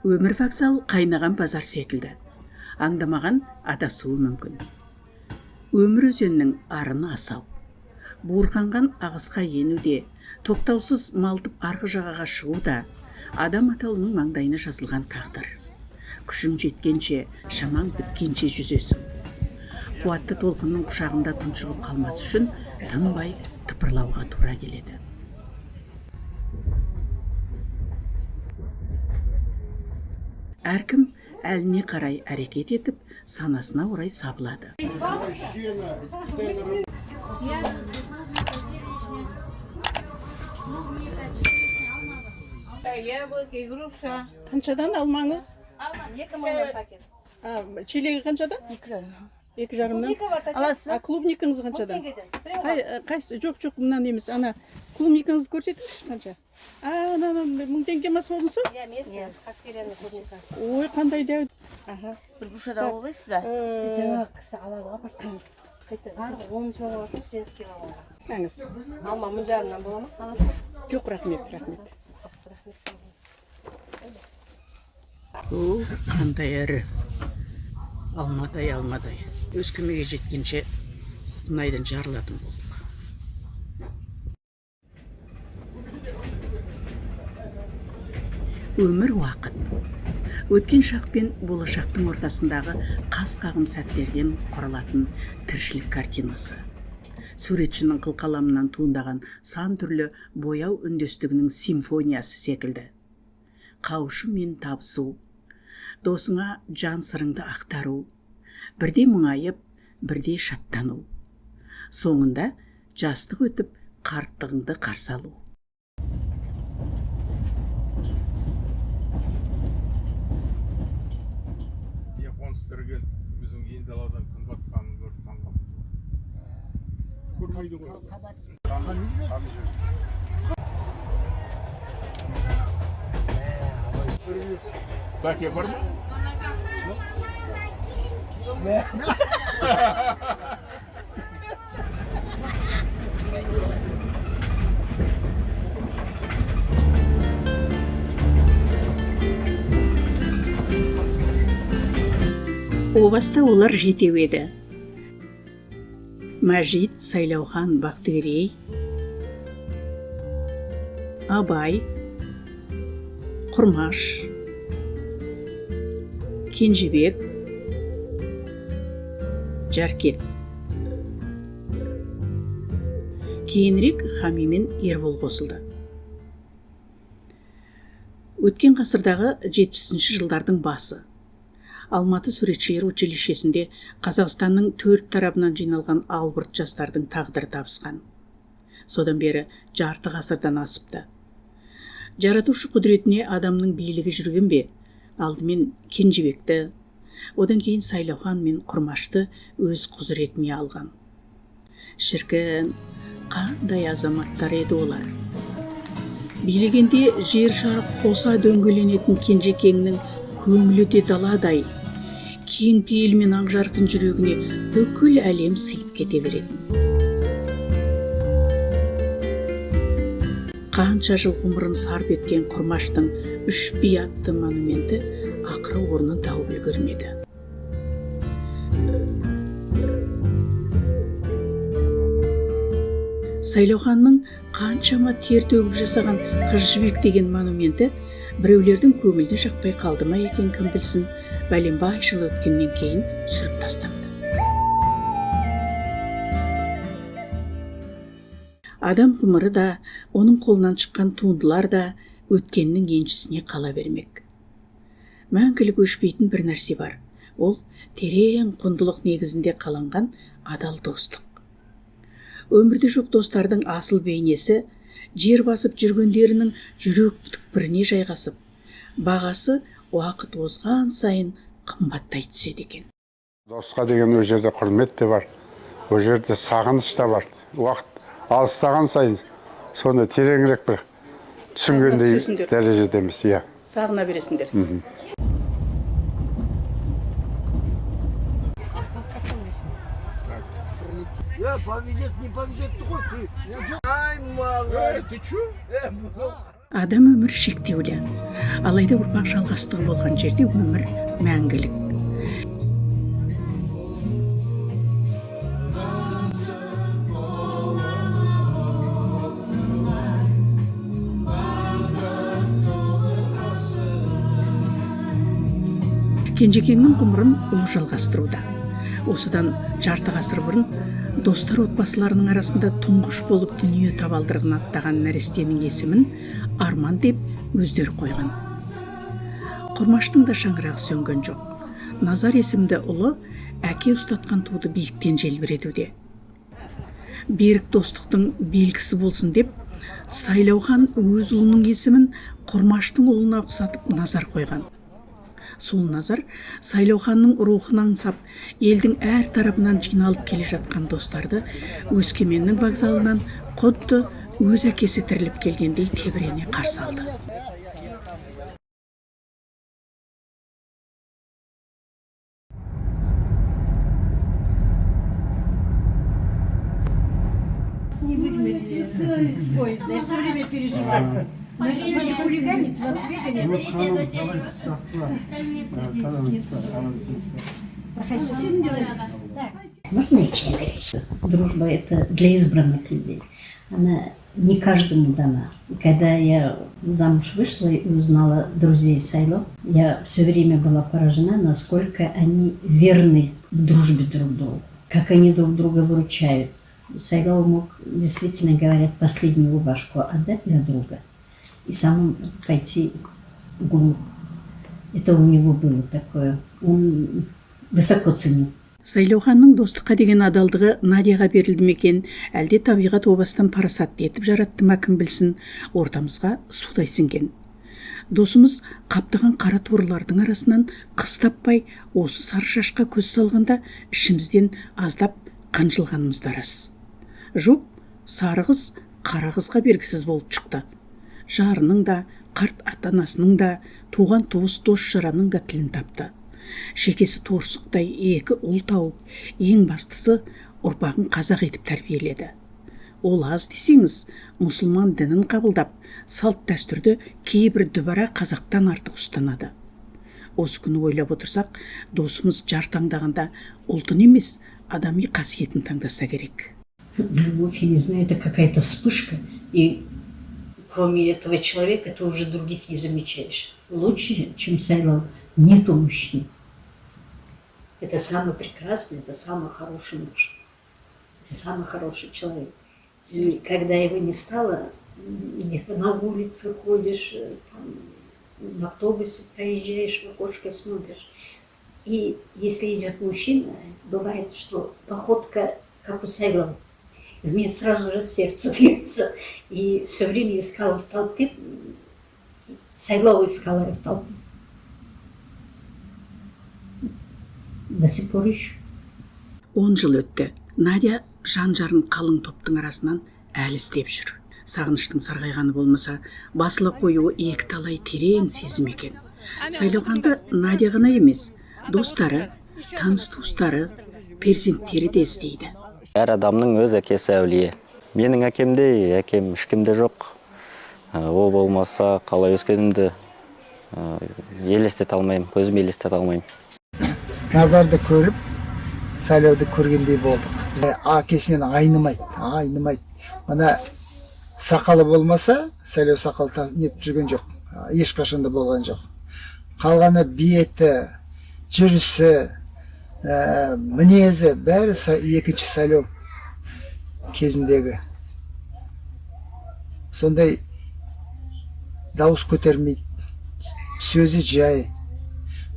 Өмір вокзал қайнаған базар секілді. Аңдамаған адасуы мүмкін. Өмір өзенінің арыны асау. Буырқанған ағысқа ену де, тоқтаусыз малтып арғы жағаға шығу да адам атаулының маңдайына жазылған тағдыр. Күшің жеткенше, шамаң біткенше жүзесің. Қуатты толқынның құшағында тұншығып қалмас үшін тынбай тыпырлауға тура келеді. Әркім әліне қарай әрекет етіп, санасына орай сабылады. Яблоки, груша. Қаншадан алмаңыз? Алма, 2 мыңнан пакет. А, шелегі қаншадан? 2,5. 2,5-нан. Клубника бар, Татьяна. А клубникаңыз 10 қаншадан? теңгеден. Біреу Қай, қайсы? Жоқ, жоқ, мынаны емес. Ана клубникаңызды көрсетіңізші қанша? А, ана, ана, 1000 теңге ма солынсы? Иә, местный, Қаскелеңнің клубника. Ой, қандай дәу. Аха. Бір груша да алып алайсыз ба? Жаңағы кісі алады ғой, апарсаңыз. Барлығы 10-шы аласың, женский алуға. Мәңіз. Алма 1,5-дан бола ма? Аласыз ба? Жоқ, рахмет, рахмет. Жақсы, рахмет. Сау болыңыз. О, қандай ірі. Алмадай, алмадай. Өскеменге жеткенше құлпынайдан жарылатын болдық. Өмір уақыт. Өткен шақ пен болашақтың ортасындағы қас қағым сәттерден құралатын тіршілік картинасы. Суретшінің қылқаламынан туындаған сан түрлі бояу үндестігінің симфониясы секілді. Қауышу мен табысу, досыңа жан сырыңды ақтару, бірде мұңайып, бірде шаттану. Соңында жастық өтіп, қарттығыңды қарсы алу. Японецтер келіп, біздің ен даладан күн батқанын көріп таңқалды. Көрмейді ғой. Бәке бар ма? О баста олар жетеу еді. Мәжит, Сайлаухан, Бақтыгерей, Абай, Құрмаш, Кенжебек, Жаркет. Кейінірек Хами мен Ербол қосылды. Өткен ғасырдағы 70-ші жылдардың басы. Алматы суретшілер училищесінде Қазақстанның төрт тарабынан жиналған албырт жастардың тағдыры табысқан. Содан бері жарты ғасырдан асыпты. Жаратушы құдіретіне адамның билігі жүрген бе? Алдымен Кенжебекті, одан кейін Сайлаухан мен Құрмашты өз құзыретіне алған. Шіркін, қандай азаматтар еді олар. Билегенде жер шары қоса дөңгеленетін Кенжекеңнің көңілі де даладай, кең пейіл мен ақжарқын жүрегіне бүкіл әлем сыйып кете беретін. Қанша жыл ғұмырын сарп еткен Құрмаштың үш би атты монументі ақыры орнын тауып үлгермеді. Сайлауханның қаншама тер төгіп жасаған Қыз Жібек деген монументі біреулердің көңіліне жақпай қалды ма екен, кім білсін, бәленбай жыл өткеннен кейін сүріп тастапты. Адам ғұмыры да, оның қолынан шыққан туындылар да өткеннің еншісіне қала бермек. Мәңгілік өшпейтін бір нәрсе бар. Ол терең құндылық негізінде қаланған адал достық. Өмірде жоқ достардың асыл бейнесі жер басып жүргендерінің жүрек түкпіріне жайғасып, бағасы уақыт озған сайын қымбаттай түседі екен. Досқа деген ол жерде құрмет те бар, ол жерде сағыныш та бар. Уақыт алыстаған сайын соны тереңірек бір түсінгендей Түсесіңдер. дәрежедеміз, иә. Сағына бересіңдер. Повезет, не повезет ғой. Ай, молодец. Ты чё? Адам өмірі шектеулі, алайда ұрпақ жалғастығы болған жерде өмір мәңгілік. Кенжекеңнің ғұмырын ұлы жалғастыруда. Осыдан жарты ғасыр бұрын достар отбасыларының арасында тұңғыш болып дүние табалдырығын аттаған нәрестенің есімін Арман деп өздері қойған. Құрмаштың да шаңырағы сөнген жоқ. Назар есімді ұлы әке ұстатқан туды биіктен желбіретуде. Берік достықтың белгісі болсын деп Сайлаухан өз ұлының есімін Құрмаштың ұлына ұқсатып Назар қойған. Сол Назар Сайлауханның рухын аңсап, елдің әр тарапынан жиналып келе жатқан достарды Өскеменнің вокзалынан құдды өз әкесі тіріліп келгендей тебірене қарсы алды. Не выгнали с поезда. Я все время переживаю. Будете хулиганить, вас выгонят. Проходите. Так. Можно я чай налью? Дружба – это для избранных людей. Она не каждому дана. И когда я замуж вышла и узнала друзей Сайлау, я все время была поражена, насколько они верны в дружбе друг другу, как они друг друга выручают. Сайлау мог, действительно говорят, последнюю рубашку отдать для друга и самому пойти голым. Это у него было такое. Он высоко ценил. Сайлауханның достыққа деген адалдығы Надяға берілді ме екен, әлде табиғат о бастан парасатты етіп жаратты ма, кім білсін, ортамызға судай сіңген. Досымыз қаптаған қара торылардың арасынан қыз таппай, осы сары шашқа көз салғанда ішімізден аздап қынжылғанымыз да рас. Жоқ, сары қыз қара қызға бергісіз болып шықты. Жарының да, қарт ата-анасының да, туған туыс дос жаранның да тілін тапты. Шекесі торсықтай екі ұл тауып, ең бастысы ұрпағын қазақ етіп тәрбиеледі. Ол аз десеңіз, мұсылман дінін қабылдап, салт дәстүрді кейбір дүбара қазақтан артық ұстанады. Осы күні ойлап отырсақ, досымыз жар таңдағанда ұлтын емес, адами қасиетін таңдаса керек. Любовь, я не знаю, это какая-то вспышка, и кроме этого человека ты уже других не замечаешь. Лучше, чем Сайлау, нету мужчин. Это самый прекрасный, это самый хороший муж. Это самый хороший человек. И когда его не стало, где-то на улице ходишь, там, в автобусе проезжаешь, в окошко смотришь. И если идет мужчина, бывает, что походка, как у Сайлау. И у меня сразу же сердце бьется. И все время искала в толпе, Сайлау искала я в толпе. До сих пор ищу. 10 жыл өтті. Надя жан жарын қалың топтың арасынан әлі іздеп жүр. Сағыныштың сарғайғаны болмаса, басыла қоюы екі талай терең сезім екен. Сайлауханды Надя ғана емес, достары, таныс туыстары, перзенттері де іздейді. Әр адамның өз әкесі әулие. Менің әкемдей әкем ешкімде жоқ. Ол болмаса, қалай өскенімді елестете алмаймын, көзім елестете алмаймын. Назарды көріп, Сайлауды көргендей болдық. Біз әкесінен айнымайды, айнымайды. Мына сақалы болмаса, Сайлау сақал нетіп жүрген жоқ, ешқашан да болған жоқ. Қалғаны беті, жүрісі, мінезі бәрі екінші Сайлау кезіндегі. Сондай дауыс көтермейді, сөзі жай,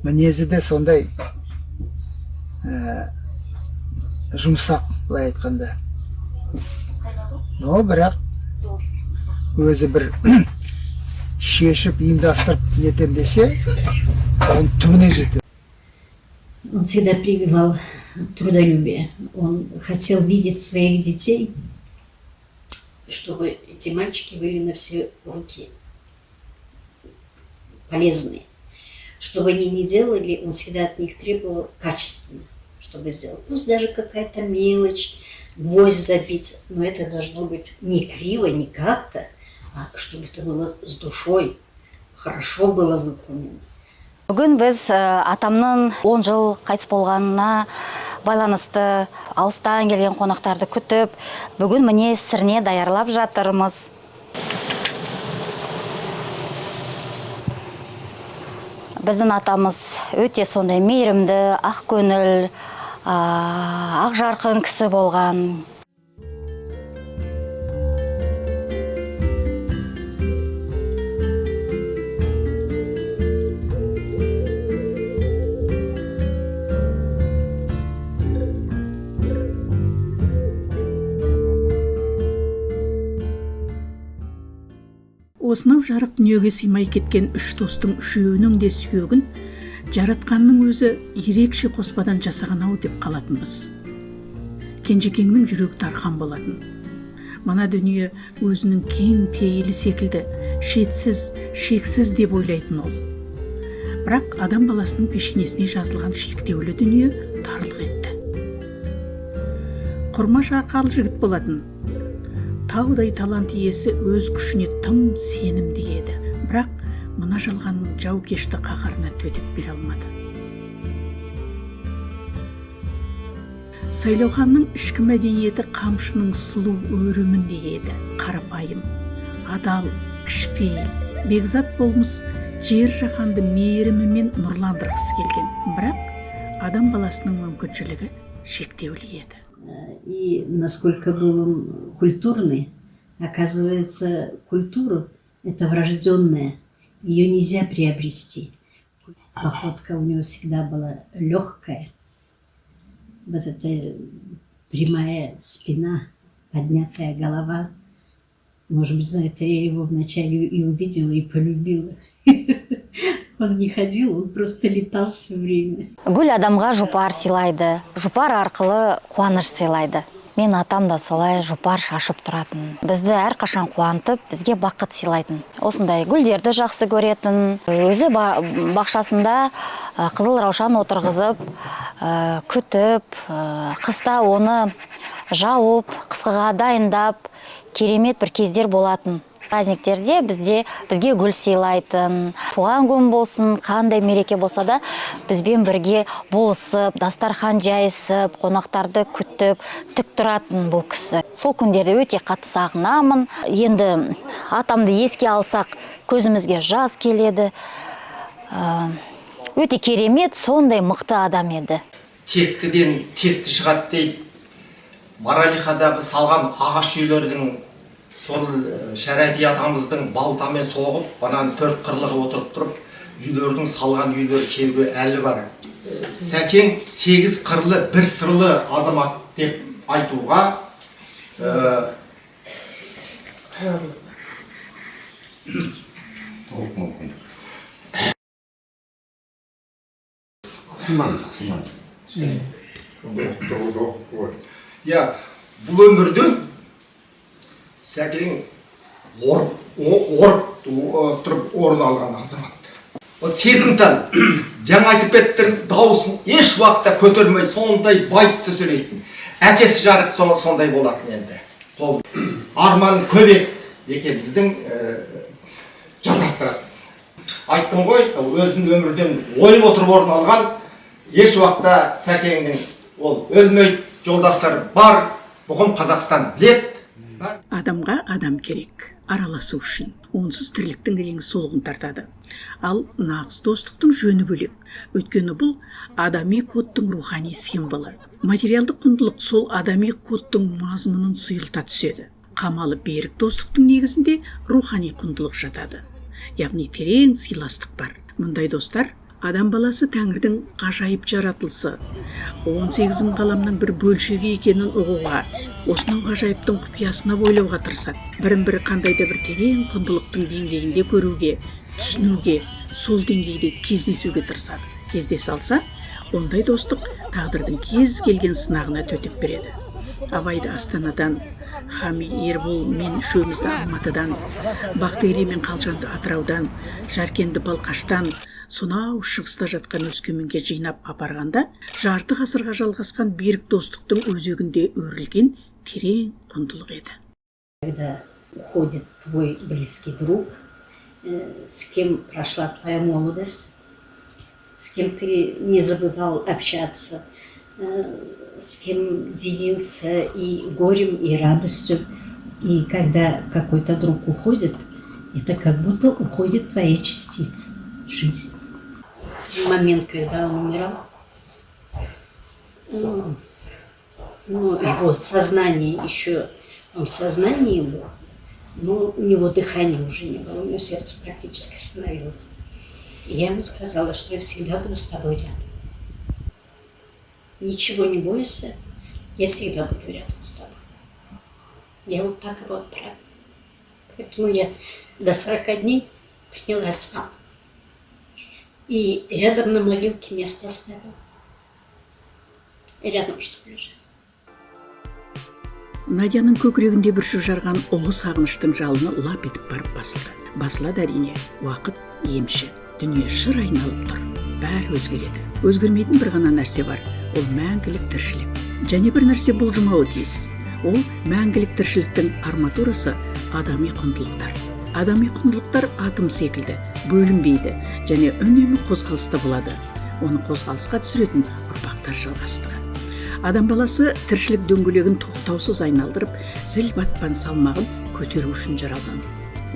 мінезі де сондай жұмсақ, былай айтқанда. Но бірақ өзі бір шешіп, ұйымдастырып нетем десе, оның түбіне жетеді. Он всегда прививал трудолюбие. Он хотел видеть своих детей, чтобы эти мальчики были на все руки полезные. Что бы они ни делали, он всегда от них требовал качественно, чтобы сделал. Пусть даже какая-то мелочь. гвоздь забить. Но это должно быть не криво, не как-то, а чтобы это было с душой, хорошо было выполнено. Бүгін біз атамның 10 жыл қайтыс болғанына байланысты алыстан келген қонақтарды күтіп, бүгін міне сірне даярлап жатырмыз. Біздің атамыз өте сондай мейірімді, ақ көңіл, ақ жарқын кісі болған. Осынау жарық дүниеге сыймай кеткен үш достың үшеуінің де сүйегін жаратқанның өзі ерекше қоспадан жасаған ау деп қалатынбыз. Кенжекеңнің жүрегі тархан болатын. Мына дүние өзінің кең пейілі секілді шетсіз, шексіз деп ойлайтын ол. Бірақ адам баласының пешенесіне жазылған шектеулі дүние тарлық етті. Құрма шарқалы жігіт болатын. Таудай талант иесі өз күшіне тым сенімді еді. Бірақ мына жалғанның жаукешті қаһарына төтеп бере алмады. Сайлауханның ішкі мәдениеті қамшының сұлу өріміндей еді. Қарапайым, адал, кішіпейіл, бекзат болмыс жер жаһанды мейірімімен нұрландырғысы келген. Бірақ адам баласының мүмкіншілігі шектеулі еді. И насколько был он культурный, оказывается, культуру это врожденная, ее нельзя приобрести. Походка у него всегда была легкая, вот эта прямая спина, поднятая голова. Может быть, за это я его вначале и увидела, и полюбила. Он не ходил, он просто летал все время. Гүл адамға жұпар сыйлайды, жұпар арқылы қуаныш сыйлайды. Мен атам да солай жұпар шашып тұратын. Бізді әрқашан қуантып, бізге бақыт сыйлайтын. Осындай гүлдерді жақсы көретін. Өзі бақшасында қызыл раушан отырғызып, күтіп, қыста оны жауып, қысқыға дайындап, керемет бір кездер болатын. Праздниктерде бізге гүл сыйлайтын, туған күн болсын, қандай мереке болса да бізбен бірге болысып, дастархан жайысып, қонақтарды күтіп, тік тұратын бұл кісі. Сол күндерді өте қатты сағынамын. Енді атамды еске алсақ, көзімізге жас келеді. Өте керемет, сондай мықты адам еді. Тектіден текті шығады дейді. Маралихадағы салған ағаш үйлердің сол Шәрәпи атамыздың балтамен соғып, бананы төрт қырлығы отырып тұрып, үйлердің салған үйлері келуге әлі бар. Сәкең 8 қырлы, бір сырлы азамат деп айтуға толық мүмкіндік. Қысылмаңыз, қысылмаңыз. Иә, бұл өмірден Сәкең орып тұрып орын алған азамат. Ол сезімтал, жаңа айтып кеттім, дауысын еш уақытта көтермей, сондай байыпты сөйлейтін. Әкесі жарық сондай болатын енді. Қол арман көп еді екен біздің жалғастырады. Айттым ғой, өзінің өмірден ойып отырып орын алған, еш уақытта Сәкеңнің ол өлмейді, жолдастар бар, бұғын Қазақстан біледі. Адамға адам керек, араласу үшін. Онсыз тірліктің реңі солғын тартады. Ал нағыз достықтың жөні бөлек. Өйткені бұл адами кодтың рухани символы. Материалдық құндылық сол адами кодтың мазмұнын сұйылта түседі. Қамалы берік достықтың негізінде рухани құндылық жатады. Яғни терең сыйластық бар. Мұндай достар адам баласы тәңірдің ғажайып жаратылысы, 18 мың ғаламның бір бөлшегі екенін ұғуға, осынау ғажайыптың құпиясына бойлауға тырысады. Бірін-бірі қандай да бір терең құндылықтың деңгейінде көруге, түсінуге, сол деңгейде кездесуге тырысады. Кездесе алса, ондай достық тағдырдың кез келген сынағына төтеп береді. Абайды Астанадан, Хами, Ербол мен үшеумізді Алматыдан, Бақтыгерей мен Қалжанды Атыраудан, Жаркенді Балқаштан, сонау шығыста жатқан Өскеменге жинап апарғанда, жарты ғасырға жалғасқан берік достықтың өзегінде өрілген терең құндылық еді. Когда уходит твой близкий друг, с кем прошла твоя молодость, с кем ты не забывал общаться, с кем делился и горем, и радостью. И когда какой-то друг уходит, это как будто уходит твоя частица жизни. В момент, когда он умирал, ну, его сознание еще, он в сознании был, но у него дыхания уже не было, у него сердце практически остановилось. И я ему сказала, что я всегда буду с тобой рядом. Ничего не бойся, я всегда буду рядом с тобой. Я вот так его отправила. Поэтому я до 40 дней приняла ислам. И рядом на могилке место оставила. И рядом, чтобы лежать. Надяның көкірегінде бүршік жарған ұлы сағыныштың жалыны лап етіп барып басылды. Басылады, әрине, уақыт емші. Дүние шыр айналып тұр, бәрі өзгереді. Өзгермейтін бір ғана нәрсе бар, ол мәңгілік тіршілік. Және бір нәрсе бұлжымауы тиіс, ол мәңгілік тіршіліктің арматурасы – адами құндылықтар. Адами құндылықтар атом секілді бөлінбейді және үнемі қозғалыста болады. Оны қозғалысқа түсіретін ұрпақтар жалғастығы. Адам баласы тіршілік дөңгелегін тоқтаусыз айналдырып, зіл батпан салмағын көтеру үшін жаралған.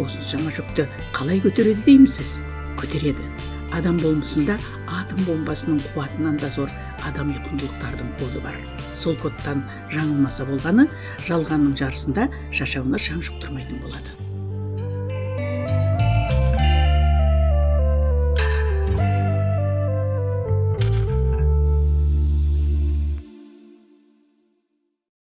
Осыншама жүкті қалай көтереді деймісіз? Көтереді. Адам болмысында атом бомбасының қуатынан да зор адами құндылықтардың коды бар. Сол кодтан жаңылмаса болғаны, жалғанның жарысында шашауына шаң жұқтырмайтын болады.